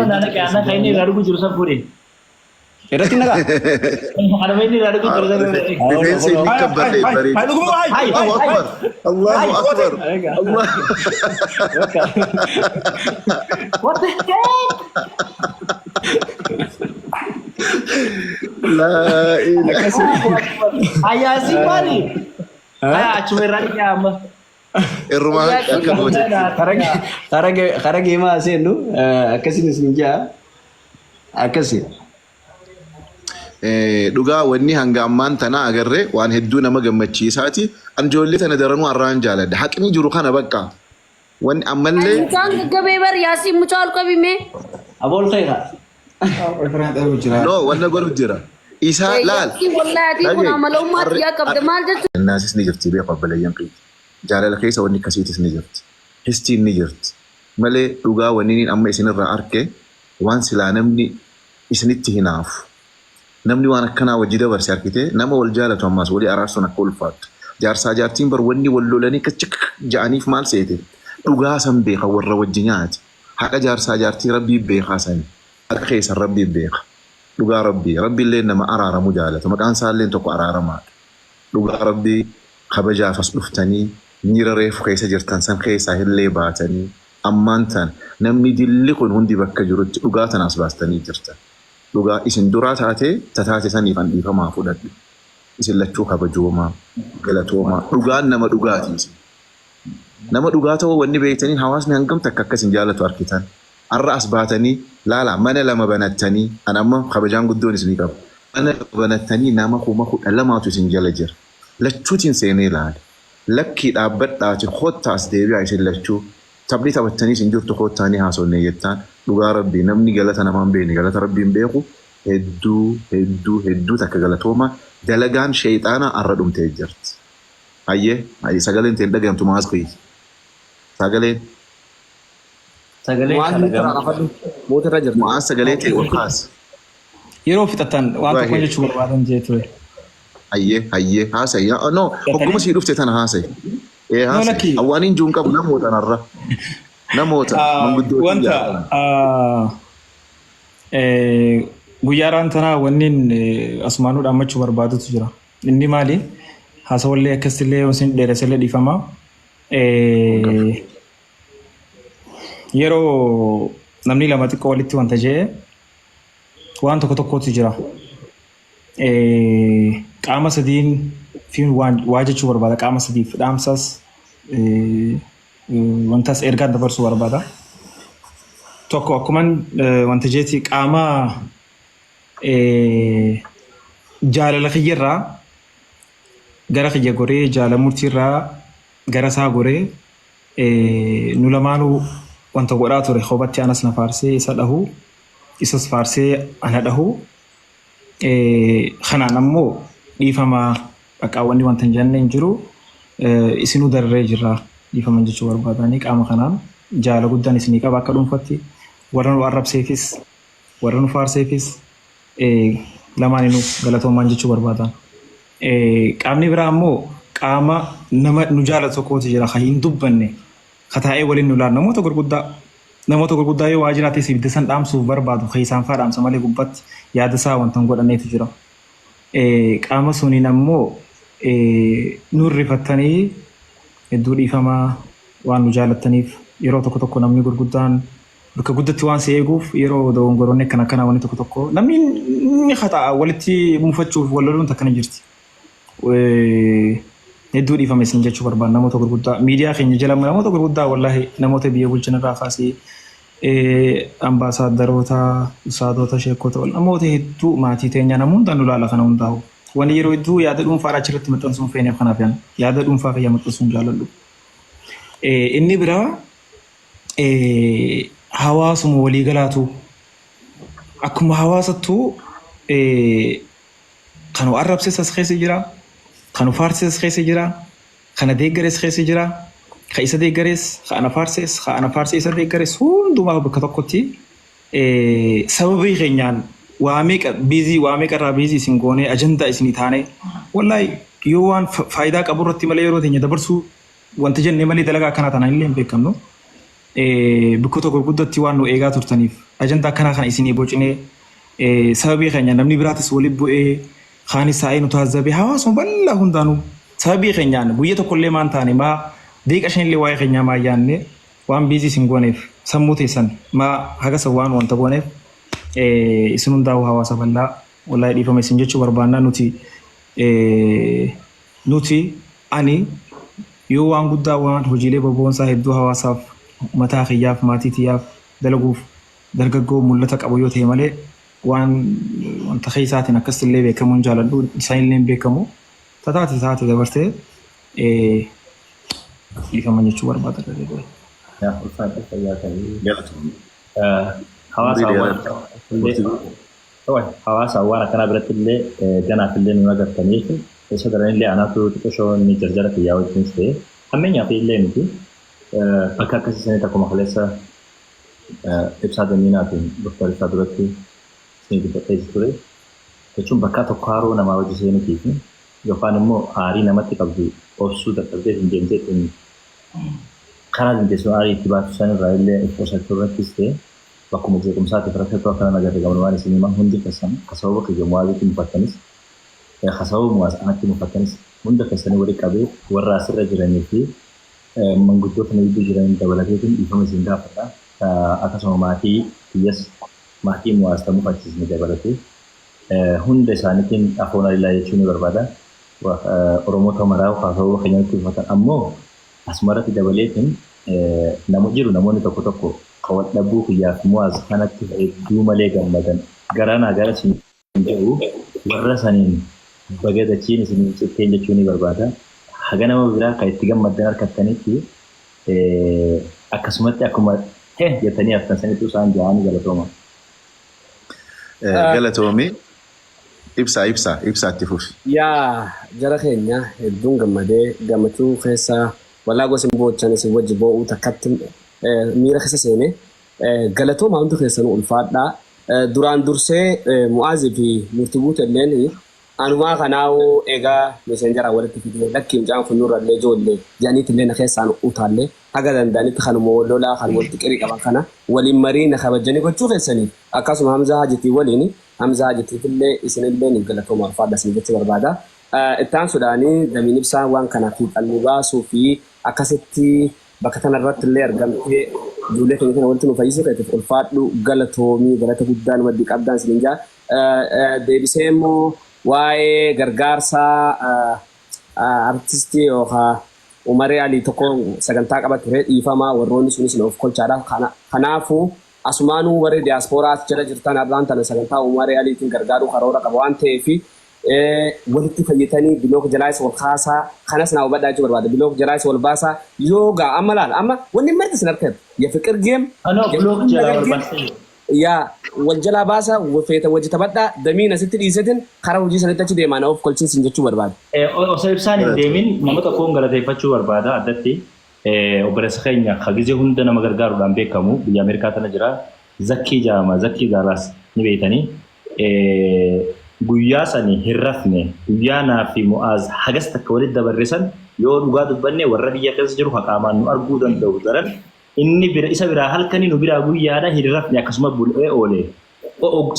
Naa Hedduu naqe aannan kan inni irraa dhugu jiru san fuudhe. Irratti naqa. Kanuma inni irraa dhugu jiru san fuudhe. Rifeensa inni Hai, kabbarre hai, hai, bareeda. hai, dhuguma, hai, Hai, Allahu hai, akbar. Allahu akbar. Allah. What the heck? Laa ilaaha. Ayyaasii maali? Achuma irraa dhiqee amma. Irrumaa akka goote. Kara geemaa seennu akkasin isin jaa akkasi. Dhugaa wanni hanga ammaan tana agarree waan hedduu nama gammachiisaati. An ijoollee tana daranuu har'aan jaaladha. Haqni jiru kana bakka. Wanni ammallee Mucaan gaggabee bar Yaasiin mucaa ol qabime. Abool kayra. No wanna godhu jira. Isaa laal. Yaasiin wallahi atiin kun Dhagaye. amala ummaa xiyyaa qabda maal jechuudha. Naasis ni jirti beeku obboleeyyan keenya. Jaalala keessa wanni akkasiitis ni jirti. Histiin ni jirti. Malee dhugaa wanni inni amma isinirraa arke waan silaa namni isinitti hinaafu. Namni waan akkanaa wajji dabarse argite nama wal jaalatu ammaas walii araarsuun akka ulfaattu. Jaarsaa jaartiin bar wanni wal lolanii kachik ja'aniif maal seete? Dhugaa san beeka warra wajji nyaate. Haqa jaarsaa jaartii rabbii beekaa sani. Haqa keessan rabbii beeka. Dhugaa rabbii. Rabbiillee nama araaramu jaalata. Maqaan isaallee tokko araaramaadha. Dhugaa rabbii kabajaaf as dhuftanii miira reefu keessa jirtan san keessaa illee baatanii ammaan tan namni dilli kun hundi bakka jirutti dhugaa tana as baastanii jirtan. Dhugaa isin duraa taatee tataate saniif an dhiifamaa fudhadhu. Isin lachuu kabajoomaa, galatoomaa. Dhugaan nama dhugaati isin. Nama dhugaa ta'uu wanni beektaniin hawaasni hangam takka akka isin jaalatu arkitan. Har'a as baatanii laala mana lama banattanii an amma kabajaan guddoon isinii qaba. Mana lama banattanii nama 12,000tu isin jala jira. Lachuutiin seenee ilaale. Lakkii dhaabbadhaati koottaa as deebi'aa isin lachuu. Taphni taphattanii isin jirtu koottaa ni haasofne jettaan. Dhugaa rabbii namni galata namaa hin beekne galata rabbii hin beeku. Hedduu hedduu hedduu takka galatooma. Dalagaan sheexaanaa har'a dhumtee jirti. Hayyee hayyee sagaleen ta'e hin dhagayamtu maas kiyya. Sagaleen Sagalee Waan kana irraa gama. kafadhu. Moota irra jirta. Mu'aaz sagalee ta'e ol kaasi. Yeroo fixattan waan Go tokko ahead. jechuu barbaadan jee ture. Hayyee hayyee haasa'i. No hogguma sii dhufte tana haasa'i. Ee No haasa'i. lakki. Awwaaniin juun qabu namoota narra. Namoota manguddootii Wanta jaallatan. guyyaaraan tanaa wanniin asumaanuu dhaammachuu barbaadutu jira. Inni maali? Haasawallee akkasillee yoo isin dheeressellee dhiifama. Yeroo namni lama xiqqoo walitti wanta jedhe waan tokko tokkotu jira. Qaama sadiin fi waa jechuu barbaada. Qaama sadiif dhaamsas wantas ergaan dabarsuu barbaada. Tokko akkuman wanta jeeti qaama jaalala kiyyarraa gara kiyya goree jaala murtiirraa gara isaa goree nu lamaanuu wanta godhaa ture kophatti anas na faarsee isa dhahu isas faarsee ana dhahu kanaan ammoo dhiifama bakka wanni wanta hin jenne hin jiru isinuu dararee jirra dhiifama jechuu barbaadanii qaama kanaan jaala guddaan isinii qaba akka dhuunfatti warra nu arrabseefis warra nu faarseefis lamaaninuu galatoomaan jechuu barbaadan. Qaamni biraa ammoo qaama nama nu jaalatu tokkotu jira kan hin dubbanne ka taa'ee waliin nu laalu namoota gurguddaa namoota gurguddaa yoo waa jiraates ibidda san dhaamsuuf barbaadu keessaan faa dhaamsa malee gubbatti yaada isaa wanta hin godhanneetu jira. Qaama suniin ammoo nu rifattanii hedduu dhiifamaa waan nu jaalattaniif yeroo tokko tokko namni gurguddaan bakka guddatti waan si eeguuf yeroo dogongoroonni akkana akkanaa wanni tokko tokko namni ni xaxaa walitti mufachuuf wal loluun takkana jirti. Hedduu dhiifama isin jechuu barbaada namoota gurguddaa miidiyaa keenya jala namoota gurguddaa wallaahi namoota biyya bulchan irraa kaasee ambaasaaddaroota ustaadota sheekota namoota hedduu maatii teenya nama hundaan nu laala kana hundaa'u. Wani yeroo hedduu yaada dhuunfaadhaa achirratti maxxansuun feeneef kanaaf yaada dhuunfaa kiyya maxxansuun jaaladhu. Inni biraa hawaasuma waliigalaatu akkuma hawaasattuu kan arrabses as keessa jira, kan faarses as keessa jira, kana deeggares keessa jira, ka isa deeggares, ka ana faarses, ka ana faarsee isa deeggares hundumaa bakka tokkotti sababii keenyaan waa meeqa busy waa meeqa irraa busy isin goonee ajandaa isinii taane wallaahi yoo waan faayidaa qabu irratti malee yeroo teenya dabarsuu wanti jennee malee dalagaa akkanaa tanaan illee hin beekamnu. Bikkoota gurguddatti waan nu eegaa turtaniif Ajandaa akkanaa kana isinii bocinee sababii keenya namni biraatis walitti bu'ee kaanis taa'ee nu taazzabe, hawaasuma bal'aa hundaanuu sababii keenyaan guyya tokkollee maan taane, maa deeqa shanillee waa'ee keenyaa maa yaanne, waan busy isin gooneef, sammuu teessan maa hagasa waan wanta gooneef, isin hundaa'uu hawaasa bal'aa wallahi dhiifama isin jechuu barbaannaa. Nuti ani yoo waan guddaa, waan hojiilee boboonsaa hedduu hawaasaaf, mataa kiyyaaf, maatii tiyyaaf dalaguuf dargaggoo mul'ata qabu yoo ta'e malee, waan wanta keessaatiin akkasillee beekamuun jaaladhu, isaanillee hin beekamu. Tataate taate dabartee dhiifama jechuu barbaada. Yaa ulfaadha, fayyaa ta'ee. Galatoomii. Hawaasa waan akkanaa biratti illee ganaaf illee nu agartanii jechuun isa daranillee anaatu xiqqishoo inni jarjara kiyyaa wajjinis ta'e hammeenyaa fi illee miti. Bakka akkasii sanitti akkuma kaleessa ibsaa damiinaatiin Dr. Ibsaa duratti isin dubbadhee ture. Jechuun bakka tokko haaroo namaa wajji seenutii fi yookaan immoo aarii namatti qabdu obsuu dadhabdee hin deemtee ittiin karaa dandeessu aarii itti baatu sanirraa illee of qusachuu irrattis ta'e, bakkuma jeequmsaatiif rakkattuu akkana nagarre gabanumaan isin himaa. Hundi keessan ka sababa kiyya Mu'aazitti mufattanis, ka sababa Mu'aaz anatti mufattanis, hunda keessanii walitti qabee warra asirra jiranii fi manguddoota na gidduu jiran dabalateetiin dhiifama isin gaafadha. Akkasuma maatii kiyyas, maatii Mu'aaz ta mufachiisne dabalatee, hunda isaaniitiin afoon alilaa jechuu ni barbaada. Oromoota maraa ka sababa keenyatti mufatan ammoo asumarratti dabaleetiin nama jiru, namoonni tokko tokko ka wal dhabuu kiyyaaf Mu'aaz kanatti hedduu malee gammadan garanaa gara isin jedhu, warra saniin baga dachiin isin citteen jechuu ni barbaada. Haga nama biraa kan itti gammaddan harkattanitti akkasumatti akkuma he jettanii haftan sanitti isaan ja'anii galatooma. Galatoomii. Ibsaa, ibsaa, ibsaatti fufi. Yaa jara keenya, hedduun gammadee, gammachuu keessa walaa gosa hin boochan isin wajji boo'uu takkatti miira keessa seene. Galatooma, hundi keessanuu ulfaadhaa. Duraan dursee Mu'aazii fi Murtii Guutelleen anumaa kanaa'uu egaa messengeraa walitti fidee, lakkii mucaan kun nurrallee ijoollee jedhaniitillee na keessaan utaallee haga danda'anitti kanuma wal lolaa kan walitti qirii qaban kana waliin marii na kabajanii gochuu keessaniif, akkasuma Hamzaa Hajitii waliin, Hamzaa Hajitiifillee isinillee ni galatooma, ulfaadha isin jechuu barbaada. Ittaan sodaanii damiin ibsaa waan kana fiixan nu baasuu fi akkasitti bakka kanarratti illee argamtee ijoollee keenya kana walitti nu fayyisuu keetiif ulfaadhu, galatoomii, galata guddaa nu maddii qabdaan isinin jaa. Deebisee immoo waa'ee gargaarsa artistii yookaan Umaree Alii tokko sagantaa qaba ture, dhiifama, warroonni sunis of kolchaadha. Kanaafuu asumaanuu warri diyaaspooraa as jala jirtan har'aan tana sagantaa Umaree Aliitiin gargaaruu karoora qaba waan ta'eef, walitti fayyatanii block jalaas wal kaasaa, kanas naa hubadhaa jechuu barbaada. Block jalaas wal baasaa yoogaa amma laala, amma wanni marti isin harka የፍቅር game. Anoo block jalaa wal baasee. Yaa wal jalaa baasa, feeta wajji taphadhaa, damiin asitti dhiisetin karaa hojii sanitti achi deemaa, na of kolchiinsin jechuu barbaada. Osoo ibsaan hin deemin nama tokkoon galateeffachuu barbaada addatti. Obboleessa keenya ka gizee hunda nama gargaaruudhaan beekamu biyya Ameerikaa tana jira. Zakkii jedhama. Zakkii Daalaas ni beektanii. Guyyaa sani hin rafne, guyyaa naa fi Mu'aaz hagas takka walitti dabarre san, yoo dhugaa dubbanne warra biyya keessa jiru ka qaamaan nu arguu danda'u daran inni bira isa biraa halkanii nu biraa guyyaadha, hin rafne, akkasuma bulee oole.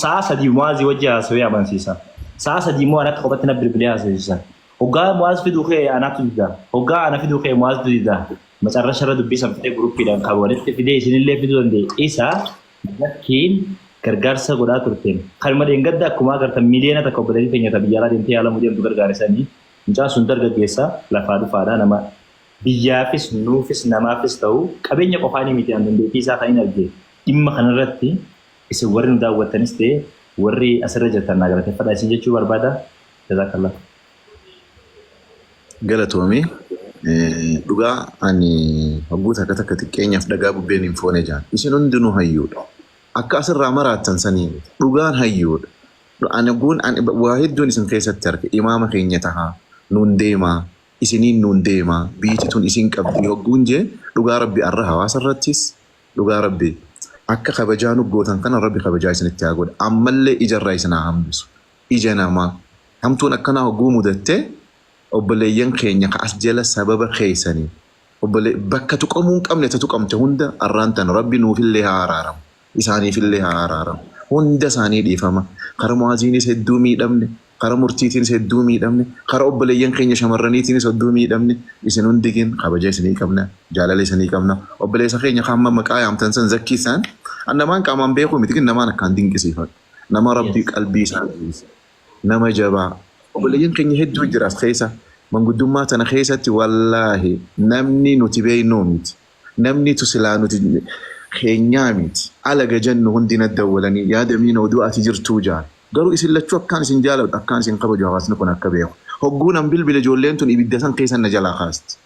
Sa'a 3 Mu'aazii wajji haasawee amansiisa. Sa'a 3 immoo anatti qophatti na bilbilee haasawsiisa. Hoggaa Mu'aaz fiduu kee anaatu dida. Hoggaa ana fiduu kee Mu'aaztu dida. Macarrasha irra dubbii san fidee groupiidhaan kan walitti fidee isinillee fiduu danda'e. Isa Zakkiin gargaarsa godhaa turteen. Kanuma dheengadda akkuma agartan 1 million obboleettii teenya ta biyya alaa deemtee yaalamuu deemtu gargaarisanii. Mucaan sun dargaggeessa lafaa dhufaadha, nama biyyaafis nuufis namaafis ta'u qabeenya qofaanii miti, an dandeettii isaa kan hin arge. Dhimma kanarratti isin warri nu daawwattanis ta'e warri asirra jirtan naa galateeffadha isin jechuu barbaada. Jazaakallah. Galatoomii. Dhugaa ani hogguu takka takka xiqqeenyaaf dhagaa bubbeen hin foone jaan. Isin hundinuu hayyuudha. Akka asirraa maraattan sanii miti. Dhugaan hayyuudha. Ani hogguun ani waa hedduun isin keessatti arge. Imaama keenya tahaa. Nuun deemaa. Isiniin nuun deemaa. Biyyi tun isin qabdi hogguun jee, dhugaa rabbi arra hawaasa irrattis dhugaa rabbi akka kabajaa nu gootan kana rabbi kabajaa isinitti haa godha. Ammallee ijarraa isin haa hambisu. Ija namaa. Hamtuun akkanaa hogguu mudattee obboleeyyan keenya ka as jala sababa keessanii obbole bakka tuqamuu hin qabne ta tuqamte hunda arraan tan rabbi nuufillee haa araaramu. Isaaniifillee haa araaramu. Hunda isaanii dhiifama. Kara Mu'aaziinis hedduu miidhamne. Kara murtiitiinis hedduu miidhamne. Kara obboleeyyan keenya shamarraniitiinis hedduu miidhamne. Isin hundi gin kabaja isinii qabna. Jaalala isinii qabna. Obboleessa keenya kan amma maqaa yaamtan san zakkii isaan. An namaan qaamaan beekuu miti gin namaan akkaan dinqisiifadhu. Nama Rabbii qalbii isaa jabeesse. Nama jabaa. Obboleeyyan keenya hedduu jira as keessa. Manguddummaa tana keessatti wallaahi namni nuti beeknuu miti. Namni tu silaa nuti keenyaa miti. Alaga jennu hundi na dawwalanii yaada miina oduu ati jirtuu jaan. Garuu isin lachuu akkaan isin jaaladhu akkaan isin kabaju hawaasni kun akka beeku. Hogguu nan bilbile ijoolleen tun ibidda san keessa na jalaa kaasti.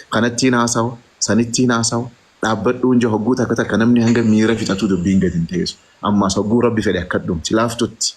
Kanattiin haasawa, sanittiin haasawa, dhaabbadhuun jaa hogguu takka takka namni hanga miira fixatu dubbiin gadi hin teessu. Ammaas hogguu Rabbi fedhe akka dhumti laaftutti.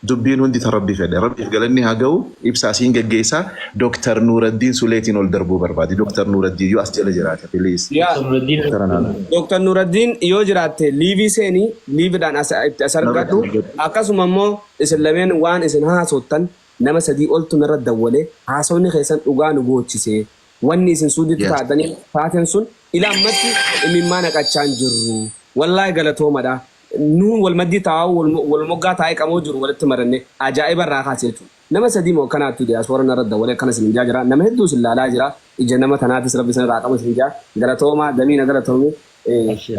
Dubbiin hundi ta Rabbi fedhe. Rabbiif galanni haa ga'u. Ibsa asiin geggeessaa. Dr. Nuuraddiin Suleetiin ol darbuu barbaadi. Dr. Nuuraddiin yoo as jala jiraate please. Yaa Dr. Nuuraddiin Dr. Naan. Dr. Nuuraddiin yoo jiraatte live seenii liveidhaan as itti as argadhu. Akkasuma immoo isin lameen waan isin haasottan nama sadii oltu narra dawwale haasawni keessan dhugaa nu boochise. Wanni isin suuditti taatanii taateen sun ila ammatti imimmaa naqachaa hin jirru. Wallaahi galatoomadha. Nuun wal maddii taa'u wal moggaa taa'ee qamoo jiru walitti maranne ajaa'iba irraa kaase jechuudha. Nama sadii moo akkanaattu diyaaspoora narra dawwalee akkana isin jaa jira. Nama hedduu isin laalaa jira. Ija nama tanaatis Rabbi isin irraa qabu isin jaa. Galatoomaa damiina galatoomi.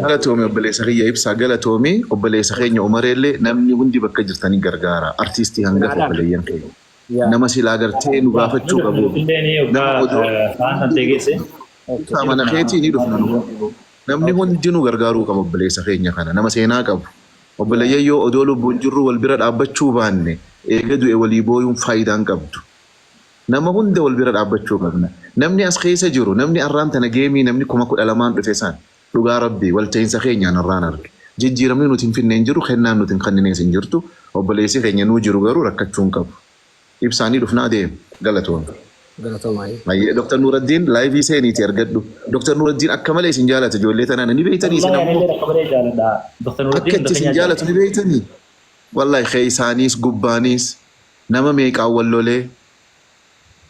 Galatoomi obboleessa kiyya Ibsaa, galatoomi obboleessa keenya Umareellee. Namni hundi bakka jirtanii gargaara. Artiistii hangafa obboleeyyan keenya. Nama silaa gartee nu gaafachuu qabu. Nama odoo Sa'aan san ta'e geesse. Ibsaa mana keetii ni dhufna nu. Namni hundinuu gargaaruu qaba obboleessa keenya kana. Nama seenaa qabu. Obboleeyyan yoo odoo lubbuun jirru wal bira dhaabbachuu baanne eega du'e walii booyuun faayidaan qabdu. Nama hunda wal bira dhaabbachuu qabna. Namni as keessa jiru, namni arraan tana game namni 12,000 dhufe san dhugaa Rabbii walta'iinsa keenyaan arraan arge. Jijjiiramni nuti hin finne hin jiru, kennaan nuti hin kenninees hin jirtu. Obboleessi keenya nuu jiru garuu rakkachuu hin qabu. Ibsaanii dhufnaa deemu. Galatoon. Galatoomaa. Ayyee, Dr. Nuuraddiin, live seeniiti argadhu. Dr. Nuuraddiin akka malee isin jaalata ijoollee tanaan ni beektanii isin Wallahi ammoo. anillee akka malee jaaladha. Dr. Nuuraddiin Akka hunda itti isin keenya jaalatu ni beektanii. Wallahi keessaaniis gubbaaniis nama meeqaan wal lolee,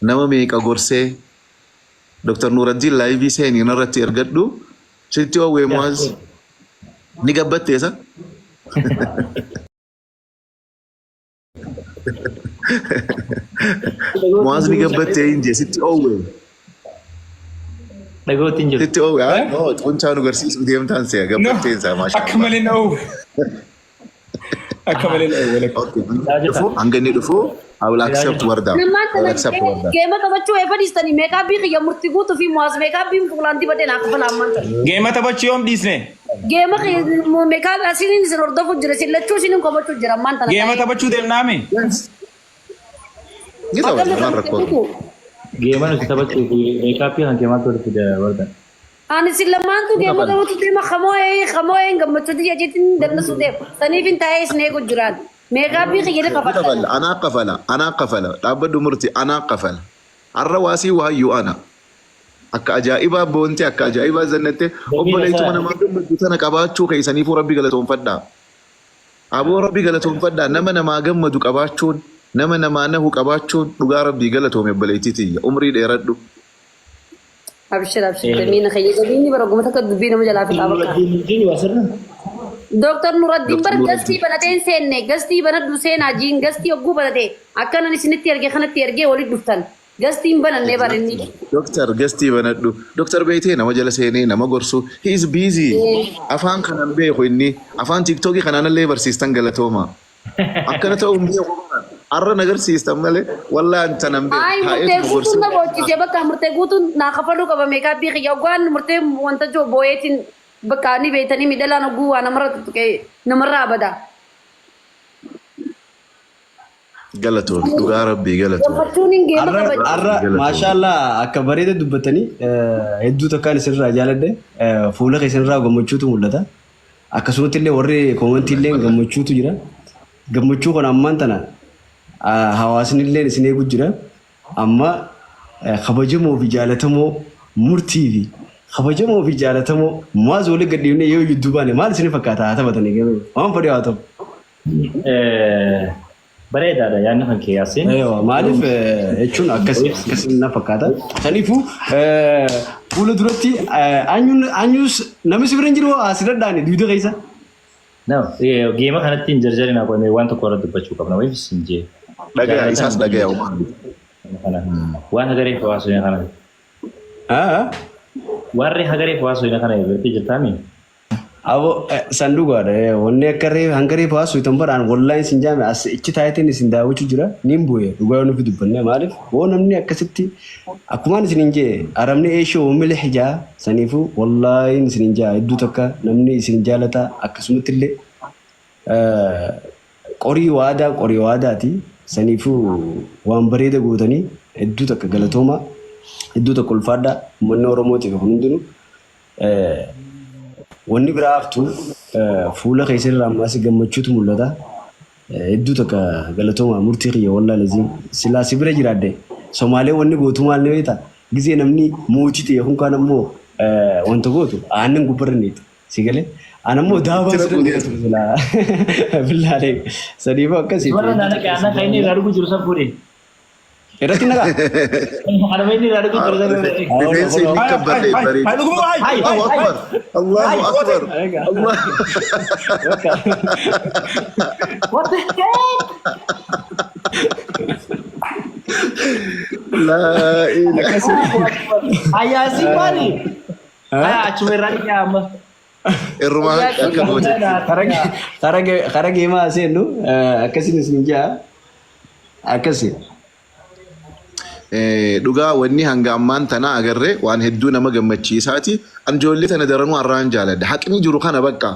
nama meeqa gorsee. Dr. Nuuraddiin, live seenii irratti ergadhu. Sitti oowwee Mu'aaz ni gabbatteessa. Mu'aaz ni gabbattee hin jee sitti oowwee. Dhagootti hin jiru. Sitti oowwee haa no xuncaa nu garsiisuu deemtaan se'a gabbatteen isaa maashaa Akka malee na oowwe. Akka malee na oowwe lakka. Okay, dhufu hanga inni dhufu I will accept Warda. Namaan I will tana accept Warda. Game taphachuu eefa dhiistanii makeup kiyya murtii guutuu fi Mu'aaz makeup fuulaan dibadhe naa kafala ammaan tana. Game taphachuu yoom dhiisne? Game makeup asiniin isin hordofu jira, isin lachuu isiniin komachuu jira ammaan tana. Game taphachuu deemnaami? Ni taphata, maal rakkoo qaba? Game nuti taphachuu fi makeup kan kee maaltu walitti fida, Warda? Ani isin lamaantu game taphachuu deema, kamoo'ee kamoo'een gammachuu tiyya jeetiin dandasu deema. Saniif hin taa'ee isin eegu jiraan. Makeup kiyya ni Ni kafaltan. kafala, anaa kafala, anaa kafala. Dhaabbadhu murti, anaa kafala. Har'a waasii waayyuu ana. Akka ajaa'ibaa boontee, akka ajaa'ibaa zannattee, obboleettuma namaa gammaddu tana qabaachuu keessaniifuu Rabbi galatoonfadhaa. Aboo Rabbi galatoonfadhaa. Nama namaa gammadu qabaachuun, nama namaa nahu qabaachuun dhugaa Rabbii galatoome obboleettii tiyya. Umrii dheeradhu. Abshir, abshir, damiina kiyya gadiinni bara guma takka dubbii nama jalaa fixaa bakka. Nuuraddiin jiru asirra. Dooktar Nuraddiin Dr. bar Nuraddiin. Guest banatee hin seenne, guest banadhu seenaa jiin, guest hogguu banate akkanan isinitti erge kanatti ergee walitti dhuftan, guestiin banannee bar inni. Doctor, guest banadhu. Doctor beetee nama jala seenee nama gorsu. He is busy. Afaan kanan beeku inni. Afaan TikTokii kanaan illee barsiistan galatooma. Akkana ta'uu hin beeku bara. Har'a na agarsiistan malee wallaan tanan beeku. Ay, murtee Taa'eetuma guutuun gorsuu. na boochise bakka, murtee guutuun naa kafaluu qaba makeup kiyya hoggaan murtee wanta jiru booyeetiin bakka ni beeytanii miidhalaan hogguu waa namarra tuttuqee namarraa bada. Galatoon dhugaa Rabbii galatoon. Gammachuun hin game Har'a taphachuu. har'a maashaallah akka bareeda dubbatanii, hedduu takkaan isinirraa jaaladhe, fuula keessanirraa gammachuutu mul'ata. Akkasumatti illee warri comment illee gammachuutu jira. Gammachuu kana ammaan tana hawaasni illee isin eegu jira. Amma kabajamoo fi jaalatamoo murtii fi kabajamoo fi jaalatamoo Mu'aaz walii gadhiifnee yoo jidduu baane maal isin fakkaata? Haa taphatanii game waan fedhe haa ta'u. Bareedaadha yaadni kan kee, Yaasiin. Eewa, maaliif jechuun akkas akkas na fakkaata. Saniifuu fuula duratti anyuun anyuus namni si bira hin jiru as dadhaani duuda keessa. No, geema kanatti hin jarjarina, qoomee waan tokko irratti dubbachuu qabna. Wayiif sin jee. Dhagaya, isaas dhagaya. Waan hagareef hawaasa kana. Warri hagareef hawaasa kana irratti jirtaami. Abo san dhugaadha. Wanni akka reef hanga reef haasuu itti baraan wallaahi isin jaame as ichi taayitiin isin daawwachuu jira niin bu'e. Dhugaa yoo nufi dubbanne, maaliif hoo namni akkasitti akkumaan isin hin jee arabni eeshoo milix jaa. Saniifuu wallaahi isin hin jaa, hedduu takka namni isin jaalata. Akkasumatti illee qorii waadaa qorii waadaati. Saniifuu waan bareeda gootanii, hedduu takka galatooma, hedduu takka ulfaadhaa. Uummanni Oromootiif kun hundinuu wanni biraa haftu, fuula keessan irraa ammaas gammachuutu mul'ata. Hedduu takka galatooma. Murtii kiyya wallaahi laziim silaa si bira jiraadde Somaalee wanni gootu maal ni beektaa? Gizee namni mootii ta'e kun kaan ammoo wanta gootu aannan gubbarra niitu si galee an ammoo daabaa Itti sirra niitu silaa billaalee sadiifuu akkasii. Warra naannoo aannan kan inni irraa dhugu jiru san fuudhe. Irratti nagaa. Anuma inni irraa dhugu jiru san fuudhe. Rifeensa inni kabbadhe bareeda. Hay, dhuguma, hay. Hay. Allahu akbar. Allahu akbar. Allah. What the heck? Laa ilaaha. Ayyaasii maali? Achuma irraa dhiqee amma. Irrumaa akka goote. Kara geemaa seennu akkasin isin jaa akkasi. Dhugaa wanni hanga ammaan tana agarree waan hedduu nama gammachiisaati. An ijoollee tana daranuu har'aan jaaladha. Haqni jiru kana bakka.